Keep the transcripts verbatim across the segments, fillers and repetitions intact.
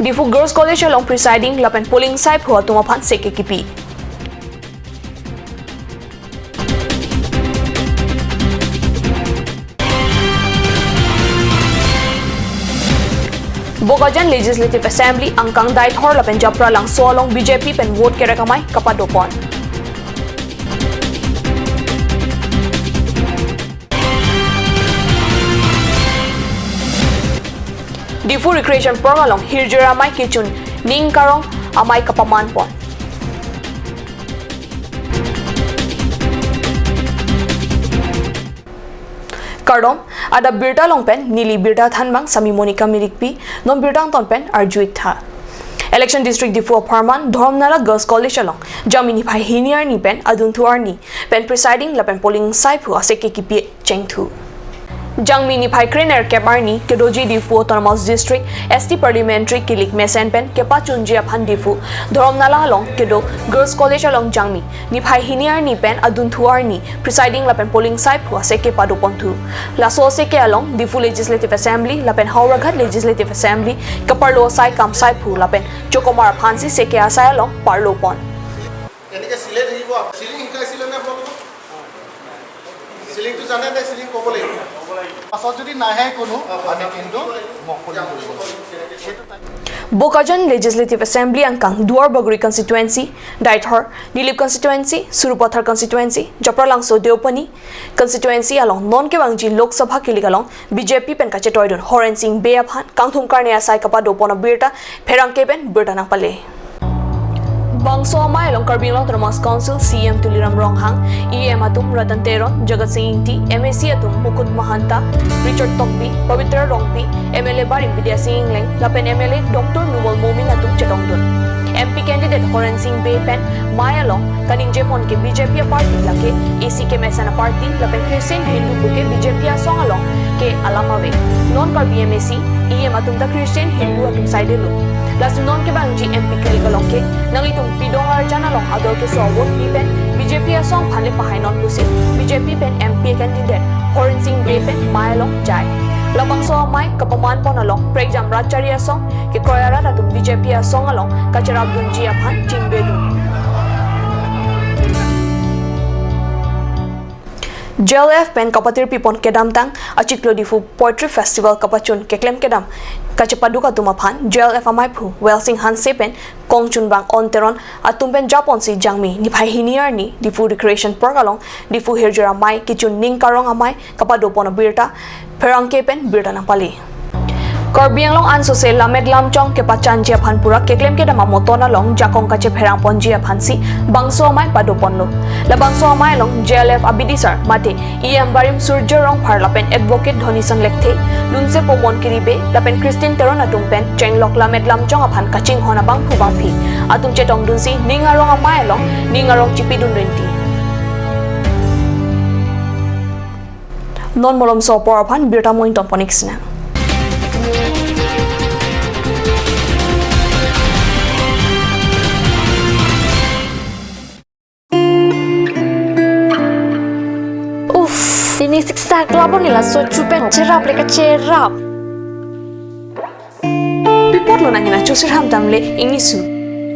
Diphu Girls College along presiding lapen polling saiphu atum aphan seke kipi. Bokajan Legislative Assembly angkang Deithor lapen Japralangso along B J P pen vote kerek amei kapadopon. Diphu Recreation Park along hirjir amei kechun ning karong amei kapamanpon. Kardom, adap birta along pen neli birta thanbang Sami Monica Mirikpi, non birta angton pen arju-ik tha. Election District Diphu apharman Dhoromnala Girls College along Jangmi niphai hini arni pen adunthu arni pen presiding lapen polling saiphu aseke kipi chengthu. Jangmi niphai krenerkep arni kedoji Diphu Autonomous District S T Parliamentary kilik mesen pen kepachunji aphan Diphu Dhoromnala along kedo Girls College along Jangmi niphai hini arni pen adunthu arni presiding lapen polling saiphu aseke padoponthu. Laso aseke along Diphu Legislative Assembly lapen Howraghat Legislative Assembly kaparlo asai kam saiphu lapen chokomar aphansi seke asai along parlopon. এনেকে চিলাই থাকিব। চিলিং শিকাইছিলে নে আপোনালোকক? চিলিংটো জানে নে? চিলিং ক'ব লাগিব। পাছত যদি নাহে কোনো, আমি কিন্তু মুকলি কৰিব। সেইটো time. Bokajan Legislative Assembly angkang Duar Bagori Constituency, Deithor, Nilip Constituency, Sarupathar Constituency, Japralangso Deopani Constituency along non kevangji Lok Sabha kilik along B J P pen kachetoidun Horen Sing Bey aphan kangthum karne asai kapadopon abirta pherangke pen birta nangpale. Bangso amei along Karbi Anglong Autonomous Council C E M Tuliram Ronghang, E M atum Ratan Teron, Jagat Sing Ingti, M A C atum Mukut Mahanta, Richard Tokbi, Pabitra Rongpi, M L A barim Bidya Sing Engleng, lapen M L A Doctor Nur Momin atum chetongdun. M P candidate Horen Sing Bey pen amei along kaningjepon ke B J P aparty lake A C kemesen aparty lapen Christian Hindu puke B J P asong along ke alam ave. Non Karbi M A C, E M atum ta Christian Hindu atum side lo. Lasi non kevangji M P kilik along ke nanglitum pidong arjan along ador keso avote pi pen B J P asong aphan le pahainon pusi B J P pen M P candidate Horen Sing Bey pen amei along jai. Labangso amei kapamanpon along prekjam rat chari asong kekroi arat atum B J P asong along kacherapdunji aphan chingbedun. J L F pen kapatirpipon kedamtang achiklo Diphu Poetry Festival kapachun keklem kedam kachepaduk atum aphan J L F ameiphu Welsing Hanse pen kongchunbang On Teron atum pen japonsi Jangmi niphai hini arni Diphu Recreation Park along Diphu hirjir amei kechun ning karong amei kapadopon abirta pherangke pen birta nangpale. Karbi Anglong ansose lammet lamchong kepachanji aphan pura keklem kedam amoton along jakong kachepherangponji aphansi bangso amei padoponlo. Labangso amei along J L F abidisar mate E M barim Surjya Rongphar lapen Advocate Dhonison Lekthe, Lunsepo Monkiri Bey lapen Christine Teron atum pen chenglok lammet lamchong aphan kachinghon abangphu bangphi atum chetongdunsi ning arong amei along ning arong chipidun rinti. Non malomso apor aphan birta mo ingtonpon-ik sinang. Uff, pini siksak labon nila so chupen cherap le kacherap. Pi apotlo nangina chusir ham tamle ingnisu.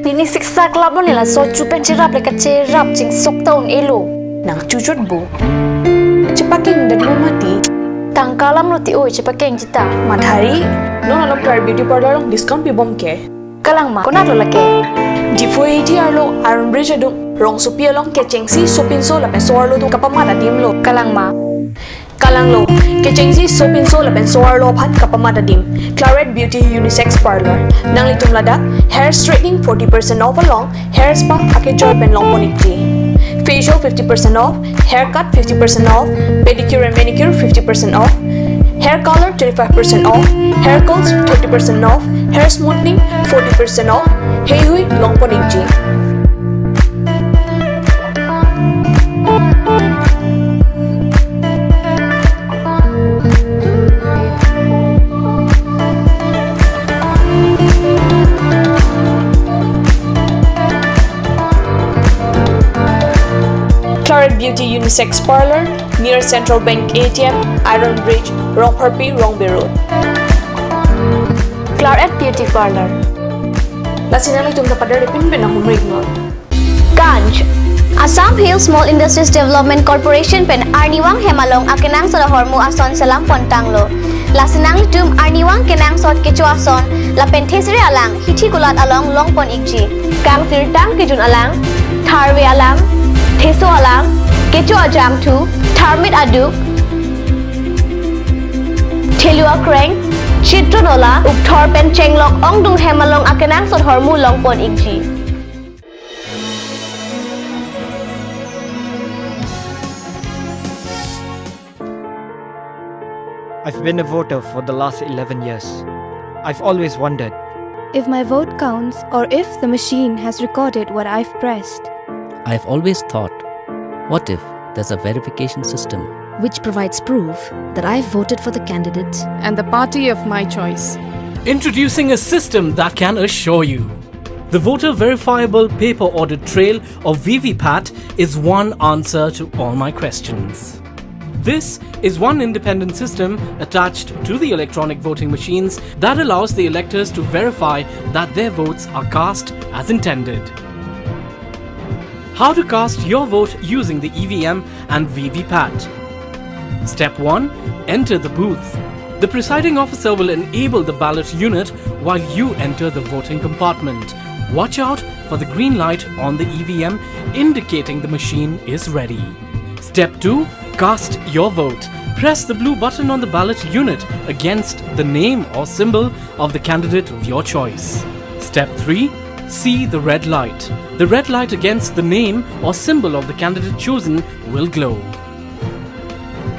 Pini siksak labon nila so chupen cherap le kacherap chingsok ta un-elo. Nang chuchot bo. Chepakeng dan lo mati. Tangka alam lo ti oi chepakeng chita. Madhari, non along Clarette Beauty Parlour along discount pibom ke. Kalang ma, konat lo lake. Diphu A T R lo, Iron Bridge adung, rongsopi along kechengsi sopinso lapen so-arlo atum kapamat adim lo. Kalang ma. Kalanglo, kechengsi sopinso lapen so-arlo aphan kapamat adim. Clarette Beauty Unisex Parlour. Nanglitum ladak hair straightening forty percent off along hair spa akejoi pen longpon-ikji. Facial fifty percent off, haircut fifty percent off, pedicure and manicure fifty percent off, hair color twenty-five percent off, hair curls thirty percent off, hair smoothing forty percent off, heihui longpon-ikji. Clarette Beauty Unisex Parlour, near Central Bank A T M, Iron Bridge, Rongpharpi, Rongbe Road. Clarette Beauty Parlour. Lasi nanglitum ta padare pin pen ahumrik non. Ganj. Assam Hill Small Industries Development Corporation pen arnivang hem along akenangsot ahormu ason selam pontanglo. Lasi nanglitum arnivang kenangsot kecho ason lapen thesere alang hithi kulat along longpon ikji. Kangsirtang kejun alang, tharve alang, theso alang, kecho ajangthu, tharmit aduk, thelu akreng, chitron ola, ukthor pen chenglok ongdung hem along akenangsot ahormu longpon ikji. I've been a voter for the last eleven years. I've always wondered. If my vote counts or if the machine has recorded what I've pressed. I've always thought, what if there's a verification system? Which provides proof that I've voted for the candidate and the party of my choice. Introducing a system that can assure you the voter verifiable paper audit trail, or V V PAT, is one answer to all my questions. This is one independent system attached to the electronic voting machines that allows the electors to verify that their votes are cast as intended. How to cast your vote using the E V M and V V PAT. Step one. Enter the booth. The presiding officer will enable the ballot unit while you enter the voting compartment. Watch out for the green light on the E V M indicating the machine is ready. Step two. Cast your vote. Press the blue button on the ballot unit against the name or symbol of the candidate of your choice. Step three. See the red light. The red light against the name or symbol of the candidate chosen will glow.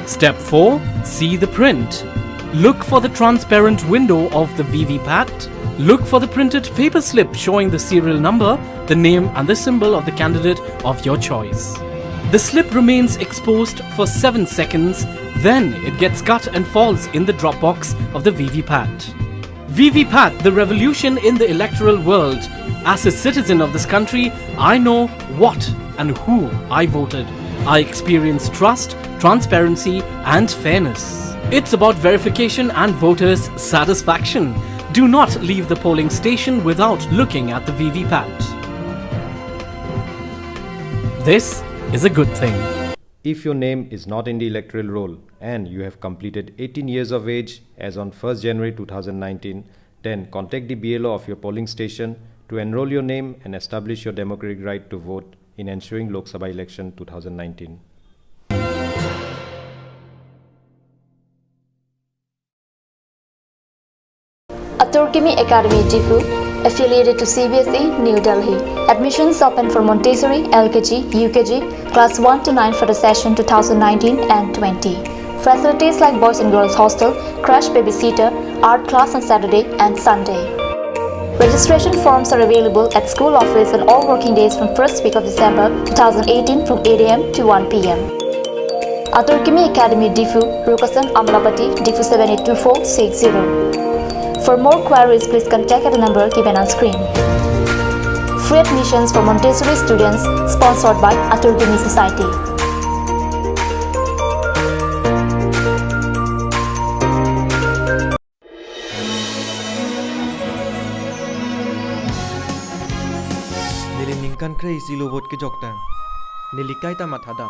Step four. See the print. Look for the transparent window of the V V PAT. Look for the printed paper slip showing the serial number, the name and the symbol of the candidate of your choice. The slip remains exposed for seven seconds, then it gets cut and falls in the drop box of the V V PAT. V V PAT, the revolution in the electoral world. As a citizen of this country, I know what and who I voted. I experience trust, transparency, and fairness. It's about verification and voters' satisfaction. Do not leave the polling station without looking at the V V PAT. This is a good thing. If your name is not in the electoral roll and you have completed eighteen years of age as on first January two thousand nineteen, then contact the B L O of your polling station to enroll your name and establish your democratic right to vote in ensuing Lok Sabha election two thousand nineteen. Atur Kimi Academy Diphu, affiliated to C B S E, New Delhi. Admissions open for Montessori, L K G, U K G, class one to nine for the session two thousand nineteen and twenty. Facilities like boys and girls hostel, crash babysitter, art class on Saturday and Sunday. Registration forms are available at school office on all working days from first week of December two thousand eighteen from eight A M to one P M. Atur Kimi Academy Diphu, Rukasan Amlapati, Diphu seven eight two four six zero. For more queries, please contact at the number given on screen. Free admissions for Montessori students, sponsored by Atur Kimi Society. Neli ningkan kre-isi lo vote kejok tang. Neli kaita mathadam.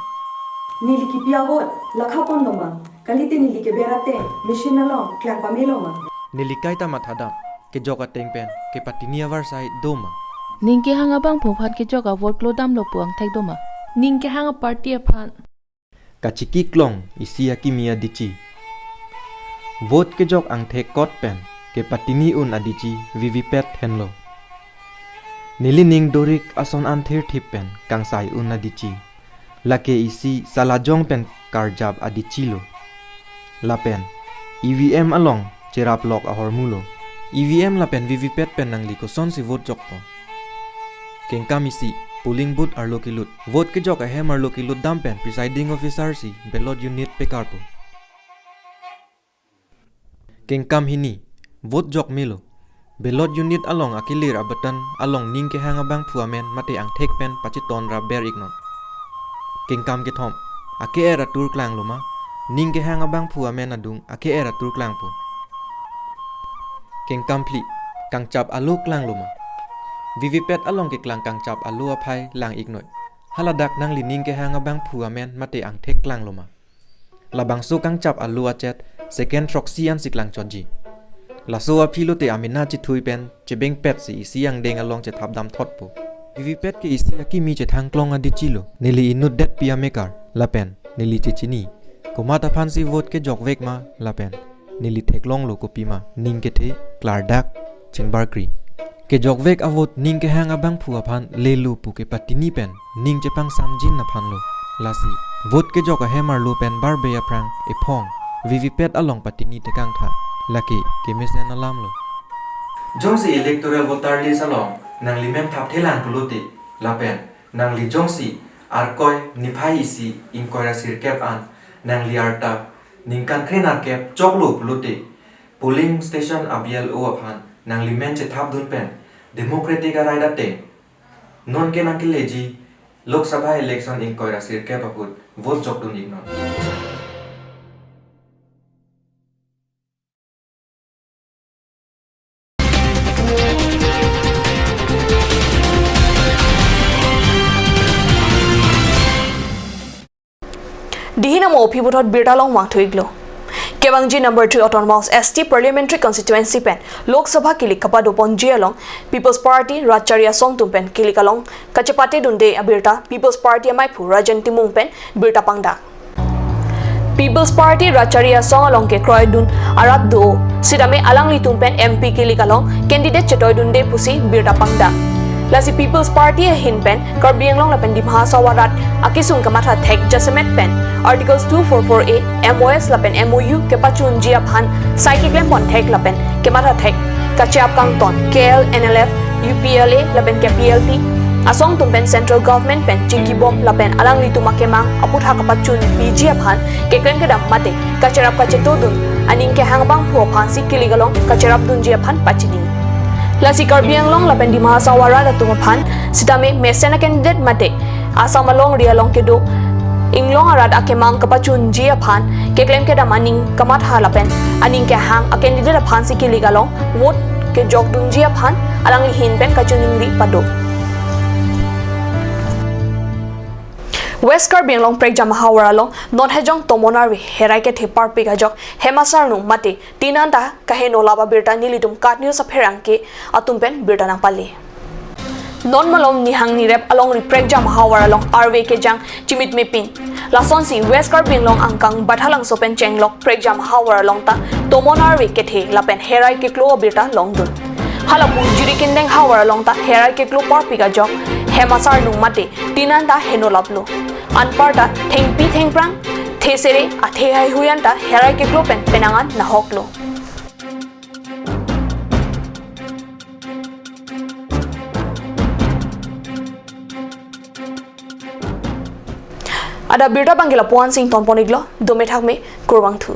Neli kipi a-vote lakha pon doma. Kalite neli keber ateng machine along klang pame loma. Neli kaita mathadam. Kejok ateng pen kepatini avarsai doma. Ning kehang abangphu aphan kejok a-vote klodamlo pu angthek doma. Ning kehang a-party aphan. Kachiki klong isi akimi adichi. Vote kejok angthek kot pen kepatini un adichi V V PAT henlo. Neli ning dorik ason an thirthip pen kangsai un adichi. Lake isi salajong pen karjap adichilo. Lapen E V M along cherap lok ahormulo. E V M lapen V V PAT pen nangli kosonsi vote jokpo? Kengkam isi, polling booth arlo kelut. Vote kejok ahem arlo kelut dam pen presiding officer si ballot unit pekarpo. Kengkam hini, vote jok melo. Ballot unit along akelir a-button along ning kehang abangphu amen mate angthek pen pachiton rap ber iknon. Kengkam kethom, ake-er atur klanglo ma, ning kehang abangphu amen adung ake-er atur klangpo. Kengkam phli, kangchap alo klanglo ma. VVPAT along keklang kangchap alo aphai lang-iknoi. Haladak nanglining kehang abangphu amen mate angthek klanglo ma? Labangso kangchap alo achet second throksi ansi klangchotji. Laso aphi lote amena chethui pen chebengpet si isi angdeng along chethapdam thotpo. VVPAT ke isi akimi chethang klong adichilo. Neli inut detpi amekar lapen neli chechini. Komat aphansi vote kejokvek ma lapen neli theklonglo kopima ning kethe klardak chingbarkri. Kejokvek avote ning kehang abangphu aphan lelo pu kepatini pen ning chepangsamjin aphanlo. Lasi vote kejok ahem arlo pen barbe aphrang ephong VVPAT along patini tekangtha. Lake kemesen alamlo. Jongsi electoral voter list along nanglimen thapthelang pulote lapen nangli jongsi Arkoi niphai isi ingkoi ra sirkep an nangli arta ningkan kre nerkep choklo pulote polling station a-BLO aphan nanglimen chethapdun pen democratic a-right ateng nonke nangkeleji Lok Sabha election ingkoi ra sirkep ahut vote jokdun-iknon. Dihin amo aphi puthot birta along vangthu-iklo. Kevangji number three Autonomous ST Parliamentary Constituency pen Lok Sabha kilik kapadoponji along People's Party Ratchari Asong atum pen kilik along kachepatedunde abirta People's Party amaiphu Rajen Timung pen birta pangdak. People's Party Ratchari Asong along kekroidun arat do sitame alanglitum pen MP kilik along candidate chetoidunde pusi birta pangdak. Lasi People's Party ahin pen Karbi Anglong lapen Dima Hasao arat akesung kamathathek jasemet pen Articles two four four A, MoS lapen MoU kepachunji aphan sai keklempon thek lapen kemathathek kachap kangton KL, NLF, UPLA lapen KPLP asong atum pen Central Government pen chingkibom lapen alanglitum akemang aputhak kapachunpiji aphan keklem kedam mate kacherap kachetodun aning kehang abangphu aphansi kilik along kacherapdunji aphan pachini. Lasi Karbi Anglong lapen Dima Hasao arat atum aphan sitame mesen a-candidate mate Assam alongri along kedo inglong arat akemang kapachunji aphan keklem kedam aning kamatha lapen aning kehang a-candidate aphansi kilik along vote kejokdunji aphan alangli ahin pen kachiningri pado. West Karbi Anglong Prekjam ahavar along non hejong tomon arve herai kethe parpik ajok Hema Sarnung mate tin anta kaheno lap abirta nelitum KAT News apherangke atum pen birta nangpale. Non malom nihang nirep alongri Prekjam ahavar along arve kejang chimitmepin. Lasonsi West Karbi Anglong angkang Bathalangso pen chenglok Prekjam ahavar along ta tomon arve kethe lapen herai keklo abirta longdun. Halapu Jirikindeng havar along ta herai keklo parpik ajok Hema Sarnung mate tin anta heno laplo. Anparta thengpi thengphrang, thesere, athe haihui anta herai keklo pen penang an nahoklo. Adap birta abangke lapu-an si ingtonpon-iklo, dome thakme, kurvangthu.